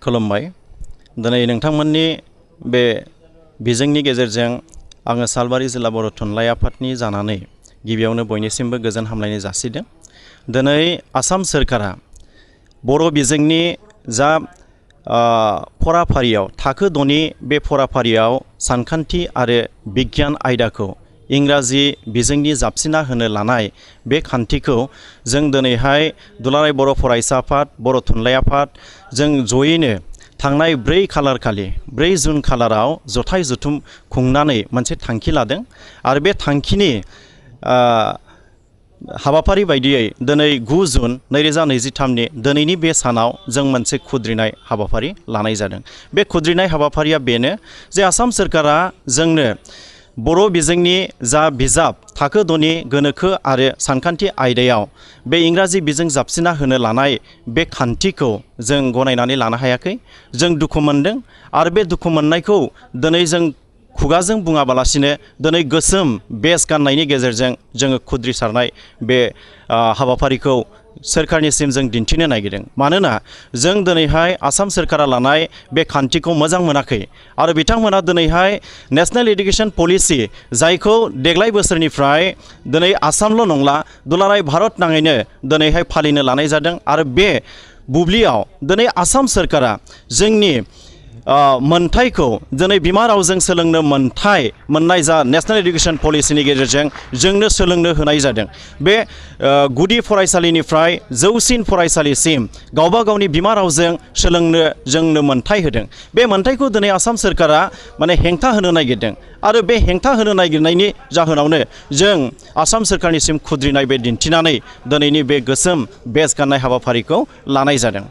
खुलुमबाय। दिनै नोंथांमोननि बे बिजोंनि गेजेरजों आङो सालबारि जिल्ला बर' थुनलाइ आफादनि जानानै गिबियावनो बयनिसिमबो गोजोन हामलायनाय जासिदों। दिनै आसाम सोरखारा बर' बिजोंनि जा फराफारियाव थाखो 6नि बे फराफारियाव सानखान्थि आरो बिगियान आयदाखौ इंराजि बिजोंनि जाबसिना होनो लानाय बे खान्थिखौ जों दिनैहाय दुलाराय बर' फरायसा आफाद, बर' थुनलाइ आफाद जों जयैनो थांनाय 4 खालार खालि 4 जुन खालाराव जथाय जथुम खुंनानै मोनसे थांखि लादों आरो बे थांखिनि हाबाफारि बायदियै दिनै 9 जुन 2023नि दिनैनि बे सानाव जों मोनसे खुद्रिनाय हाबाफारि लानाय जादों। बे खुद्रिनाय हाबाफारिया बेनो जे आसाम सोरखारा जोंनो बर' बिजोंनि जा बिजाब थाखो 6नि गोनोखो आरो सानखान्थि आयदायाव बे इंराजि बिजों जाबसिना होनो लानाय बे खान्थिखौ जों गनायनानै लानो हायाखै। जों दुखु मोनदों आरो बे दुखु मोननायखौ दिनै जों खुगाजों बुङाबालासिनो दिनै गोसोम बेज गाननायनि गेजेरजों जोङो खुद्रिसारनाय बे हाबाफारिखौ सोरखारनिसिम जों दिन्थिनो नागिरदों। मानोना जों दिनैहाय आसाम सोरखारा लानाय बे खान्थिखौ मोजां मोनाखै आरो बिथांमोना दिनैहाय नेशनेल एडुकेशन पलिसि जायखौ देग्लाय बोसोरनिफ्राय दिनै आसामल' नंला दुलाराय भारत नाङैनो दिनैहाय फालिनो लानाय जादों आरो बे बुब्लियाव दिनै आसाम सोरखारा जोंनि मोनथायखौ दिनै बिमा रावजों सोलोंनो मोनथाय मोननाय जा नेशनेल एडुकेशन पलिसिनि गेजेरजों जोंनो सोलोंनो होनाय जादों। बे गुदि फरायसालिनिफ्राय जौसिन फरायसालिसिम गावबा गावनि बिमा रावजों सोलोंनो जोंनो मोनथाय होदों। बे मोनथायखौ दिनै आसाम सोरखारा हेंथा होनो नागिरदों आरो बे हेंथा होनो नागिरनायनि जाहोनावनो जों आसाम सोरखारनिसिम खुद्रिनाय बे दिन्थिनानै दिनैनि बे गोसोम बेज गाननाय हाबाफारिखौ लानाय जादों।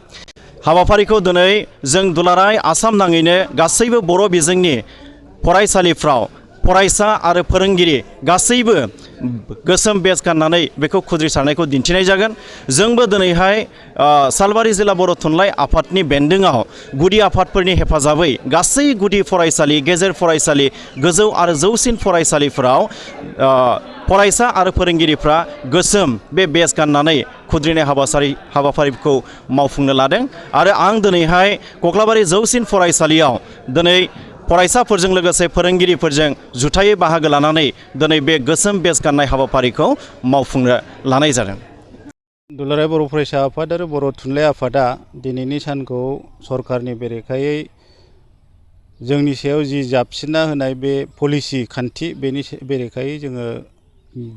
हाबाफारिखौ दिनै जों दुलाराय आसाम नाङैनो गासैबो बर' बिजोंनि फरायसालिफ्राव फरायसा आरो फोरोंगिरि गासैबो गोसोम बेज गाननानै बेखौ खुद्रिसारनायखौ दिन्थिनाय जागोन। जोंबो दिनैहाय सालबारि जिल्ला बर' थुनलाइ आफादनि बेन्दोङाव गुदि आफादफोरनि हेफाजाबै गासै गुदि फरायसालि, गेजेर फरायसालि, गोजौ आरो जौसिन फरायसालिफोराव फरायसा आरो फोरोंगिरिफ्रा गोसोम बे बेज गाननानै खुद्रिनाय हाबाफारिखौ मावफुंनो लादों आरो आं दिनैहाय कक्लाबारि जौसिन फरायसालियाव दिनै फरायसाफोरजों लोगोसे फोरोंगिरिफोरजों जुथायै बाहागो लानानै दिनै बे गोसोम बेज गाननाय हाबाफारिखौ मावफुंनो लानाय जादों। दुलाराय बर' फरायसा आफाद आरो बर' थुनलाइ आफादा दिनैनि सानखौ सरकारनि बेरेखायै जोंनि सायाव जि जाबसिनना होनाय बे पलिसि खान्थि बेनि बेरेखायै जोङो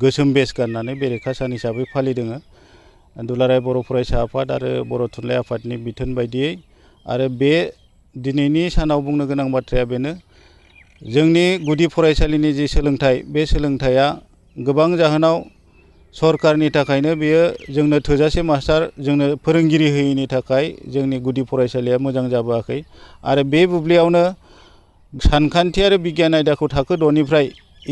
गोसोम बेज गाननानै बेरेखा सान हिसाबै फालिदों। दुलाराय बर' फरायसा आफाद आरो बर' थुनलाइ आफादनि बिथोन बायदियै आरो बे दिनैनि सानाव बुंनो गोनां बाथ्राया बेनो जोंनि गुदि फरायसालिनि जि सोलोंथाइ बे सोलोंथाइया गोबां जाहोनाव सरकारनि थाखायनो बेयो जोंनो थोजासे मास्टार जोंनो फोरोंगिरि होयैनि थाखाय जोंनि गुदि फरायसालिया मोजां जाबोआखै आरो बे बुब्लियावनो सानखान्थि आरो बिगियान आयदाखौ थाखो 6निफ्राय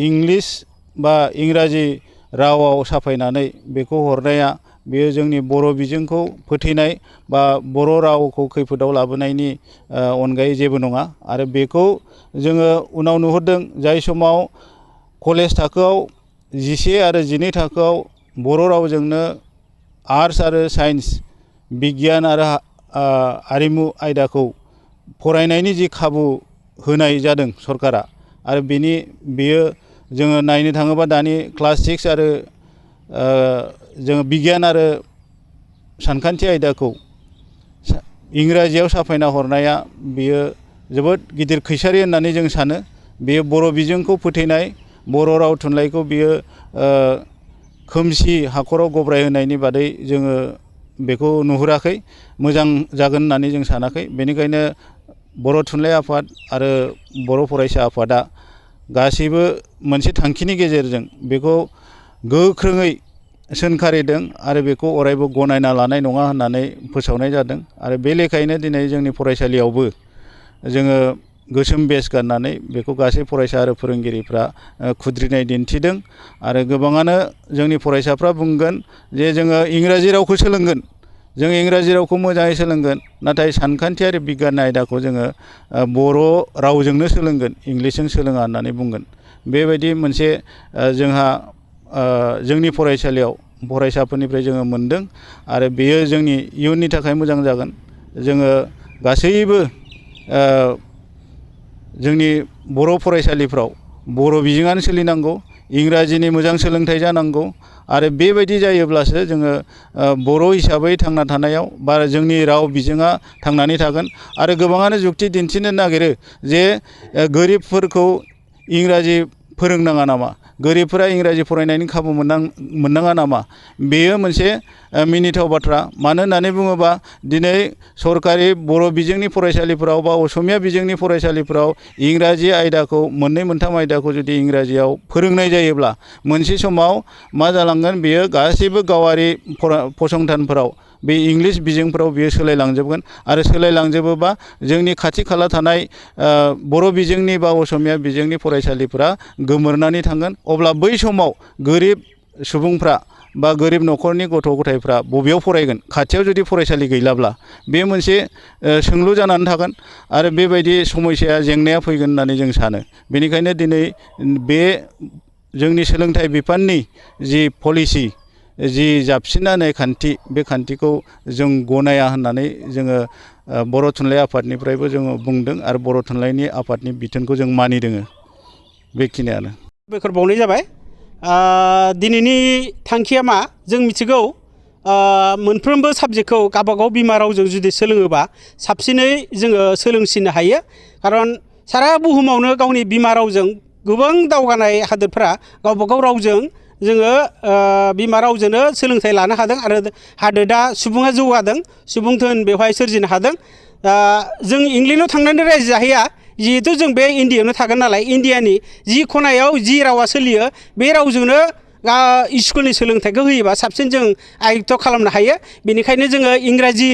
इंलिस बा इंराजि रावाव साफायनानै बेखौ हरनाया बेयो जोंनि बर' बिजोंखौ फोथैनाय बा बर' रावखौ खैफोदाव लाबोनायनि अनगायै जेबो नङा आरो बेखौ जोङो उनाव नुहुरदों जाय समाव कलेज थाखोआव 11 आरो 12 थाखोआव बर' रावजोंनो आर्ट्स आरो साइन्स बिगियान आरो आरिमु आयदाखौ फरायनायनि जि खाबु होनाय जादों सरकारा आरो बेयो जोङो नायनो थाङोबा दानि क्लास 6 आरो जोङो बिगियान आरो सानखान्थि आयदाखौ इंराजियाव साफायना हरनाया बेयो जोबोद गिदिर खैसारि होननानै जों सानो। बेयो बर' बिजोंखौ फोथैनाय, बर' राव थुनलाइखौ बियो खोमसि हाखराव गब्राय होनायनि बादै जोङो बेखौ नुहुराखै, मोजां जागोन होननानै जों सानाखै। बेनिखायनो बर' थुनलाइ आफाद आरो बर' फरायसा आफादा गासैबो मोनसे थांखिनि गेजेरजों बेखौ गोख्रोङै सोंखारिदों आरो बेखौ अरायबो गनायना लानाय नङा होननानै फोसावनाय जादों आरो बे लेखायैनो दिनै जोंनि फरायसालियावबो जोङो गोसोम बेज गाननानै बेखौ गासै फरायसा आरो फोरोंगिरिफ्रा खुद्रिनाय दिन्थिदों आरो गोबाङानो जोंनि फरायसाफ्रा बुंगोन जे जोङो इंराजि रावखौ सोलोंगोन, जों इंराजि रावखौ मोजाङै सोलोंगोन, नाथाय सानखान्थि आरो बिगियान आयदाखौ जोङो बर' रावजोंनो सोलोंगोन, इंलिसजों सोलोङा होननानै बुंगोन। बेबायदि मोनसे जोंहा जोंनि फरायसालियाव फरायसाफोरनिफ्राय जोङो मोनदों आरो बेयो जोंनि इयुननि थाखाय मोजां जागोन। जोङो गासैबो जोंनि बर' फरायसालिफ्राव बर' बिजोङानो सोलिनांगौ, इंराजिनि मोजां सोलोंथाइ जानांगौ आरो बेबायदि जायोब्लासो जोङो बर' हिसाबै थांना थानायाव बा जोंनि राव बिजोङा थांनानै थागोन। आरो गोबाङानो जुक्ति दिन्थिनो नागिरो जे गोरिबफोरखौ इंराजि फोरोंनाङा नामा, गोरिबफोरा इंराजि फरायनायनि खाबु मोननाङा नामा, बेयो मोनसे मिनिथाव बाथ्रा। मानो होननानै बुङोबा दिनै सरकारि बर' बिजोंनि फरायसालिफोराव बा असमिया बिजोंनि फरायसालिफोराव इंराजि आयदाखौ मोननै मोनथाम आयदाखौ जुदि इंराजियाव फोरोंनाय जायोब्ला मोनसे समाव मा जालांगोन, बेयो गासैबो गावारि फसंथानफोराव बे इंलिस बिजोंफोराव बियो सोलायलांजोबगोन। आरो सोलायलांजोबोबा जोंनि खाथि खाला थानाय बर' बिजोंनि बा असमिया बिजोंनि फरायसालिफोरा गोमोरनानै थांगोन। अब्ला बै समाव गोरिब सुबुंफ्रा बा गोरिब न'खरनि गथ' गथायफ्रा बबेयाव फरायगोन? खाथियाव जुदि फरायसालि गैलाब्ला बे मोनसे सोंलु जानानै थागोन आरो बेबायदि समस्या जेंनाया फैगोन होननानै जों सानो। बेनिखायनो दिनै बे जोंनि सोलोंथाइ बिफाननि जि पलिसि, जि जाबसिनना होनाय खान्थि, बे खान्थिखौ जों गनाया होननानै जोङो बर' थुनलाइ आफादनिफ्रायबो जोङो बुंदों आरो बर' थुनलाइनि आफादनि बिथोनखौ जों मानिदों। बेखिनियानो। बेखर बावनाय जाबाय। दिनैनि थांखिया मा जों मिथिगौ, मोनफ्रोमबो साबजेक्टखौ गावबागाव बिमा रावजों जुदि सोलोङोबा साबसिनै जोङो सोलोंसिननो हायो। खारन सारा बुहुमावनो गावनि बिमा रावजों गोबां दावगानाय हादोरफ्रा गावबागाव रावजों जोङो बिमा रावजोंनो सोलोंथाइ लानो हादों आरो हादोरा सुबुङा जौगादों, सुबुं धोन बेवहाय सोरजिनो हादों। जों इंलेन्डआव थांनानै रायजो जाहैया, जिहेथु जों बे इण्डियायावनो थागोन नालाय, इण्डियानि जि खनायाव जि रावा सोलियो बे रावजोंनो स्कुलनि सोलोंथाइखौ होयोबा साबसिन जों आयत्त खालामनो हायो। बेनिखायनो जोङो इंराजि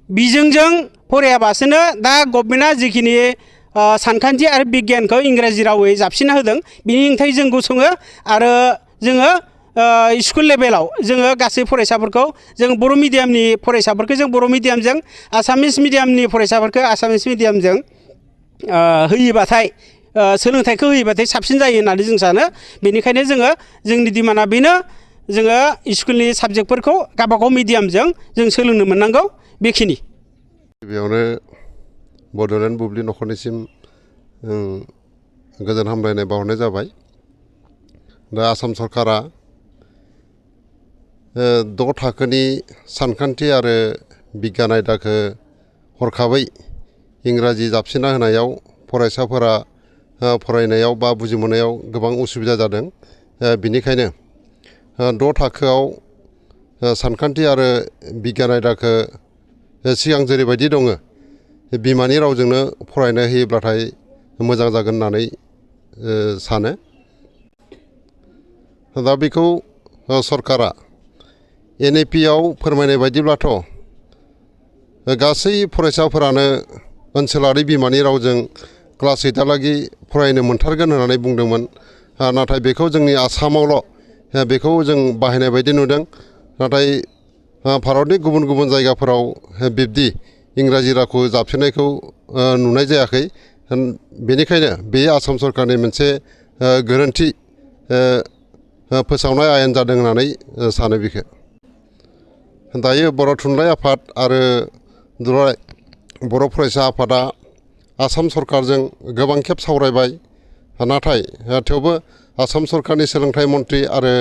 बिजोंजों फरायाबासिनो दा गभर्नमेन्टआ जिखिनि सानखान्थि आरो बिगियानखौ इंराजि रावै जाबसिनना होदों, बिनि हेंथायै जों गसङो आरो जोङो स्कुल लेभेलाव जोङो गासै फरायसाफोरखौ जों बर' मिडियामनि फरायसाफोरखौ जों बर' मिडियामजों, आसामिस मिडियामनि फरायसाफोरखौ आसामिस मिडियामजों होयोबाथाय सोलोंथाइखौ होयोबाथाय साबसिन जायो होननानै जों सानो। बेनिखायनो जोंनि डिमान्डआ बेनो, जोङो स्कुलनि साबजेक्टफोरखौ गावबागाव मिडियामजों जों सोलोंनो मोननांगौ। बेखिनि। गिबियावनो बड'लेण्ड बुब्लि नखरनिसिम गोजोन हामलायनाय बावहरनाय जाबाय। दा आसाम सरकारा 6 थाखोनि सानखान्थि आरो बिगियान आयदाखौ हरखाबै इंराजि जाबसिनना होनायाव फरायसाफोरा फरायनायाव बा बुजिमोननायाव गोबां उसुबिदा जादों। बेनिखायनो 6 थाखोआव सानखान्थि आरो बिगियान आयदाखौ सिगां जेरैबायदि दङ बिमानि रावजोंनो फरायनो होयोब्लाथाय मोजां जागोन होननानै सानो। दा बेखौ सरकारा NEP आव फोरमायनाय बायदिब्लाथ' गासै फरायसाफोरानो ओनसोलारि बिमानि रावजों क्लास 8हालागै फरायनो मोनथारगोन होननानै बुंदोंमोन। नाथाय बेखौ जोंनि आसामावल' बेखौ जों बाहायनाय बायदि नुदों। नाथाय भारतनि गुबुन गुबुन जायगाफोराव बिब्दि इंराजि रावखौ जाबसिननायखौ नुनाय जायाखै। बेनिखायनो बे आसाम सरकारनि मोनसे गोरोन्थि फोसावनाय आयेन जादों होननानै सानो बेखौ। दायो बर' थुनलाइ आफाद आरो दुलाराय बर' फरायसा आफादा आसाम सरकारजों गोबां खेब सावरायबाय। नाथाय थेवबो आसाम सरकारनि सोलोंथाइ मन्थ्रि आरो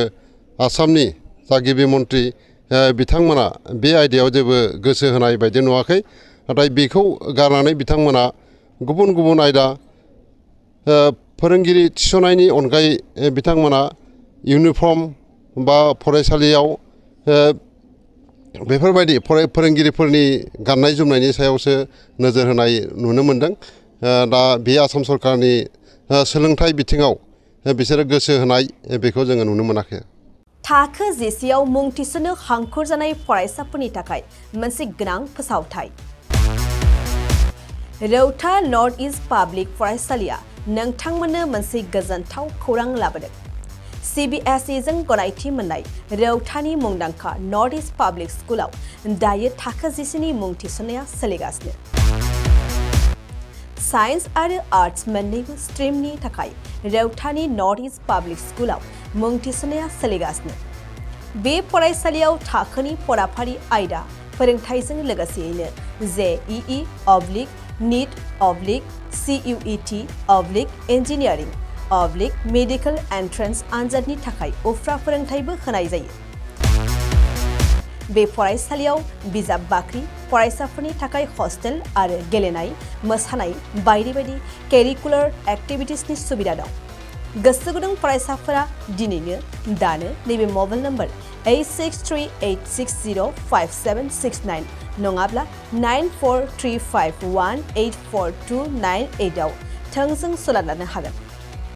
आसामनि थागिबि मन्थ्रि बिथांमोना बे आयदायाव जेबो गोसो होनाय बायदि नुवाखै। नाथाय बेखौ गारनानै बिथांमोना गुबुन गुबुन आयदा फोरोंगिरि थिसननायनि अनगायै बिथांमोना इउनिफर्म बा फरायसालियाव बेफोरबायदि फोरोंगिरिफोरनि गाननाय जोमनायनि सायावसो नोजोर होनाय नुनो मोनदों। दा बे आसाम सरकारनि सोलोंथाइ बिथिङाव बिसोरो गोसो होनाय बेखौ जोङो नुनो मोनाखै। थाखो 10आव मुं थिसननो हांखुर जानाय फरायसाफोरनि थाखाय मोनसे गोनां फोसावथाय। रौता नर्थ इस्ट पाब्लिक फरायसालिया नोंथांमोननो मोनसे गोजोनथाव खौरां लाबोदों। CBSE जों गनायथि मोननाय रौतानि मुंदांखा नर्थ इस्ट पाब्लिक स्कुलाव दायो थाखो 10नि मुं थिसननाया सोलिगासिनो। साइन्स आरो आर्ट्स मोन्नैबो स्ट्रिमनि थाखाय रौतानि नर्थ इस्ट पाब्लिक स्कुलाव मुं थिसननाया सोलिगासिनो। बे फरायसालियाव थाखोनि फराफारि आयदा फोरोंथाइजों लोगोसेयैनो JEE/NEET/CUET/Engineering/Medical Entrance आनजादनि थाखाय उफ्रा फोरोंथायबो होनाय जायो। बे फरायसालियाव बिजाब बाख्रि, फरायसाफोरनि थाखाय हस्टेल आरो गेलेनाय, मोसानाय बायदि बायदि केरिकुलार एक्टिभिटिसनि सुबिदा दं। गोसो गुदुं फरायसाफोरा दिनैनो दानो नैबे मबाइल नम्बर 8638605769 नङाब्ला 9435184298 आव थोंजों सोलोंनो हागोन।